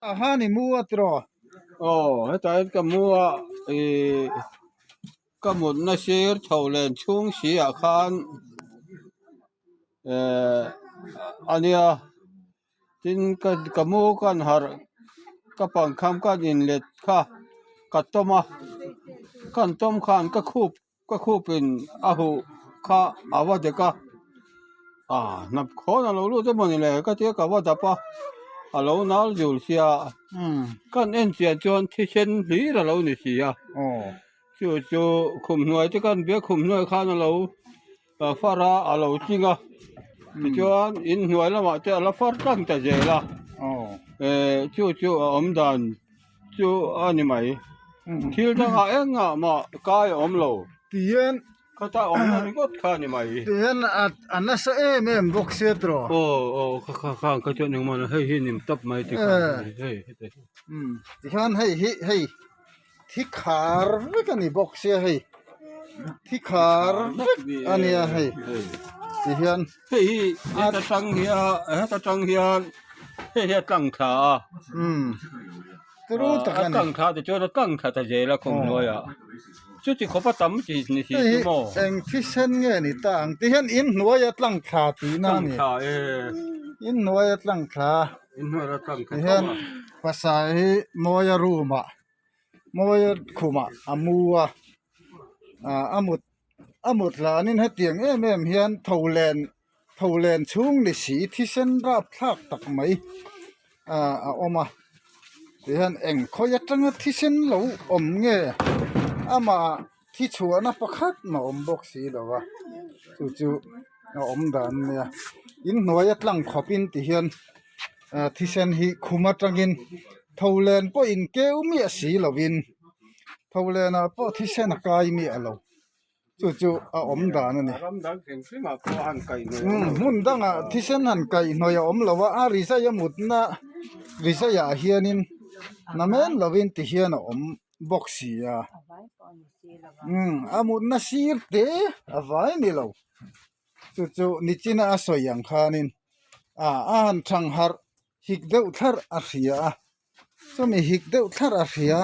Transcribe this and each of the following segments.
A han i mu a tiraw? Aw, hetah hian ka mu a, ih ka mutna sir chho len chhung si ah khan eh a nia tin ka ka mu ka han harh ka pangkham ka han inlet kha ka tawm a, ka han tawm khan ka khup Ka khupin a huh kha a va dek a, ah hnap khawn a lo lut emaw ni le ka tia ka va dap a, a lo nal zul sia kan en chian chuan thisen hlir a lo ni si a, chu chu khum hnuai te kan biak khum hnuai khan a lo far a a lo tling a tichuan in hnuai lamah te a la far tlang ta zel a, eh chu chu a awm dan chu a ni mai thil dangah engah mah kai a awm lo tihian khata awm na ringawt kha a ni mai tihian a nasa em em bawk sia tawh aw aw kha kha kha kha chuan engmah hei hi nim tawp mai ti khan hei tihian hei hi hei thi khar vek a ni bawk sia hei thi khar vek a nia hei tihian hei hi heta tang hian heta tang hian hei hi a tlang thla a turu tak a tlang thla te chuan a tlang thla ta zel a khawmhnuaiah chuti khawp a tam chi ni si chu maw eng thisen nge ni ta ang tihian inhnuai a tlang thla tihna a ni inhnuai a tlang thla tihian pasal hi mawia room ah mawia khumah a mu a ah a mut a mut hlanin hetiang em em hian tho len tho len chhung ni si thisen rapthlak tak mai ah a awm a tihian eng khawi atanga thisen lo awm nge amah thi chhuahna pakhat mah a awm bawk si lo a chu chu a awm dan a nia inhnuai a tlang khawp in ti hian ah thisen hi khum atangin tho len pawh in keu miah si lo in tho len ah pawh thisen a kai miah lo chu chu a awm dan a ni hmun dangah thisen han kaihhnawih a awm lo a a rizai a mutna rizai ah hianin namen lovin ti hian a awm. bawk si a umm a mutna sir te a vai ni lo chu chu nichina a sawi ang khanin ah a han thang harh hik deuh thlarh a hria a chumi hik deuh thlarh a hria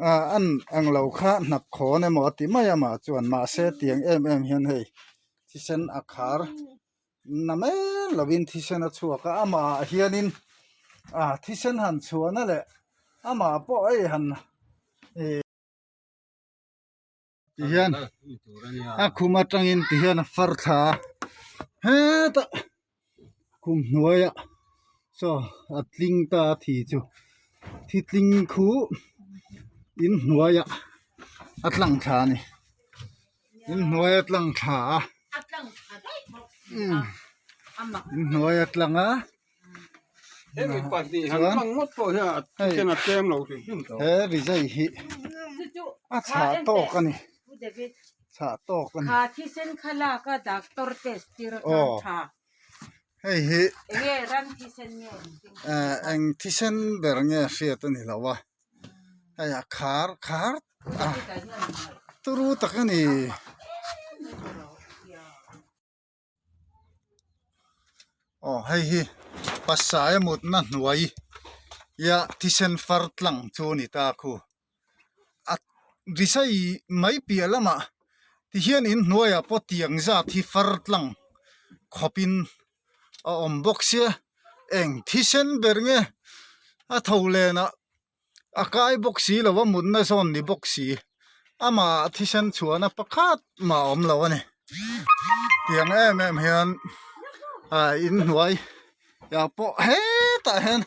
ah an ang lo kha hnap khawn emaw a ti mai a mah chuan mahse tiang em em hian hei thisen a khar na mai lovin thisen a chhuak a amah hianin ah thisen han chhuahna leh amah pawh hei han ih ti hian a khum atangin ti hian a far thla a hetah khum hnuaiah saw a tling ta a thi chu thi tling khu inhnuaiah a tlang thla a ni. Inhnuai a tlang thla a inhnuai a tlang a chuan he rizai hi a chhah tawk a ni chhah tawk a ni aw hei hi eh eng thisen ber nge hriat a ni lo a. Hei a khar khar a turu tak a ni. Aw hei hi pasai a mutna hnuai ia thisen far tlang chu a ni ta khu. A risai mai piah lamah tihian inhnuaiah pawh tiang zat hi far tlang khawpin a awm bawk sia eng thisen ber nge a tho len ah a kai bawk si lo a mutna zawn ni bawk si amah ah thisen chhuahna pakhat mah a awm lo a ni tiang em em hian ah inhnuai ah pawh hetah hian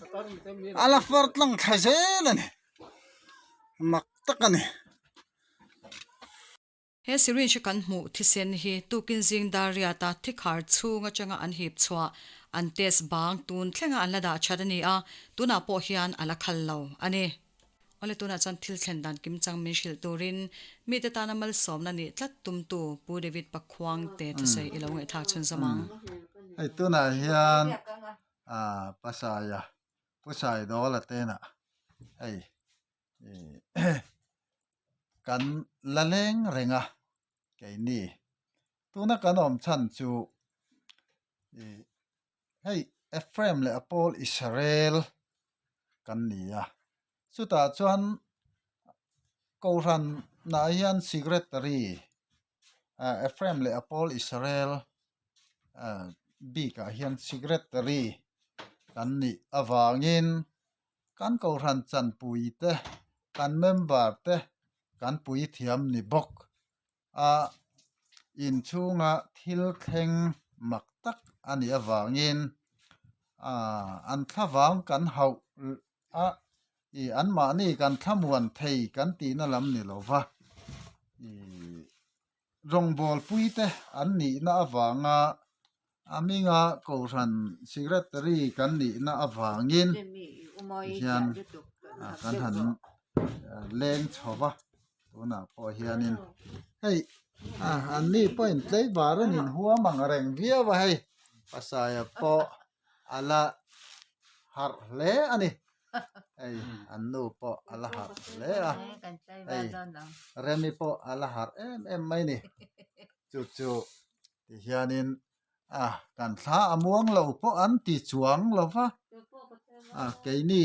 a la far tlang thla zel a ni mak tak a ni. He syringe kan hmuh thisen hi tukin zing dar riata thikhar chhung atanga an hip chhuah an test bang tun thlenga an la dah that a ni a, tunah pawh hian a la khal lo a ni. Awle tunah chuan thil thlen dan kim chang min hrilh turin mite tana malsawmna nih tlat tumtu Pu David Pakhuang te thusawi i lo ngaihthlak chhunzawm ang. Hei tunah hian Pasaia Pu Saidawla tena hei Kan la leng reng a keini tuna kan awm chhan chu ih hei Ephraim leh a pawl Israel. kan ni a chutah chuan kohhran ah hian secretary ah Ephraim leh a pawl Israel ah bikah hian secretary kan nih avangin kan kohhran chanpui te kan member te kan puithiam ni bawk a inchhunga thil thleng mak tak a nih avangin ah an thlavang kan hauh a ih anmahni kan thlamuan thei kan tihna lam ni lo va ih rawngbâwl puite an nihna avanga a hminga kohhran secretary kan nihna avangin tihian ah kan han leng chho va tunah pawh hianin hei ah an ni pawhin tlaivar an inhuam ang reng viau a hei pasaia pawh a la harh hle a ni hei an nu pawh a la harh hle a hei Remi pawh a la harh em em mai a ni chu chu ti hianin a kan thla a muang lo pawh an ti chuang lo va a keini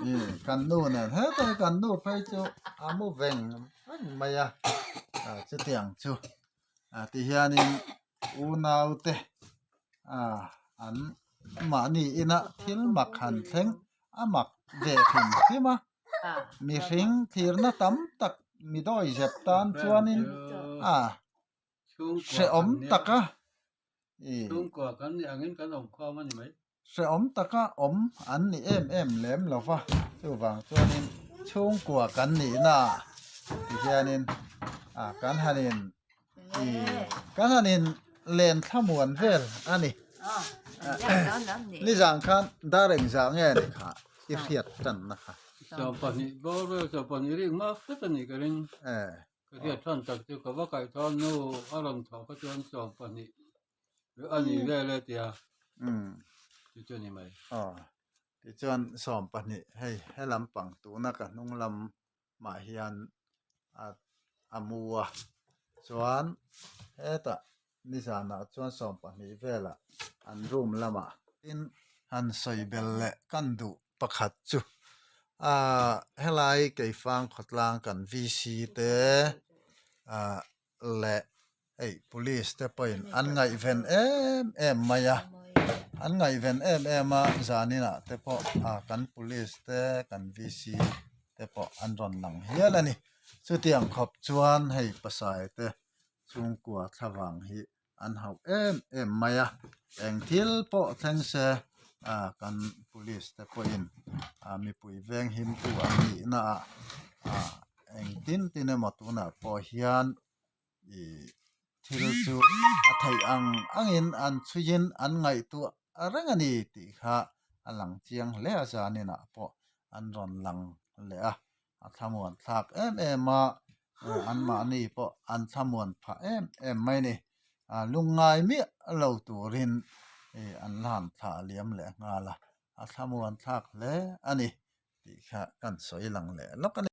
ih kan nu nen hetlai kan nu phei chu a mu veng veng mai a a chutiang chu a ti hianin unau te ah an mahni ina thil mak han thleng a mak ve hrim hrim a mihring thlirna tam tak mi dawi zep tan chuanin a hrehawm taka ih hrehawm taka awm an ni em em lem lo va chuvang chuanin chhungkua kan nihna ah tihianin ah kan han in ih kan han in len thlamuan vel a ni nizan khan dar engzah nge ni kha i hriat tanna kha. Ka hriat than tak chu ka va kaih thawn nu a rawn thawh kha chuan 20 a ni vel e tia chu chu a ni mai. Aw tichuan 20 hei he lampang tuna ka hnung lam mah hian a mu a chuan hetah nizanah chuan 20 velah an room lamah tin han sawi bel leh kan duh pakhat chu ahh helai keifang khawtlang kan VC te ahh leh hei police te pawhin an ngaihven em em mai a an ngaihven em em a zaninah te pawh ah kan police te kan VC te pawh an rawn lang hial a ni chutiang khawp chuan hei pasai te chhungkua thlavang hi an hauh em em mai a eng thil pawh thleng se ah kan police te pawhin ah mipui veng him tu an nih na ah ah eng tin tin emaw tunah pawh hian ih thil chu a theih ang angin an chhuiin an ngaihtuah reng a ni tih kha a lang chiang hle a zaninah pawh an rawn lang leh a. a thlamuan thlak em em a anmahni pawh an thlamuan phah em em mai a ni a lungngai miah lo turin ih an la han thlah liam leh nghal a a thlamuan thlak hle a ni tih kha kan sawi lang leh lawk a ni.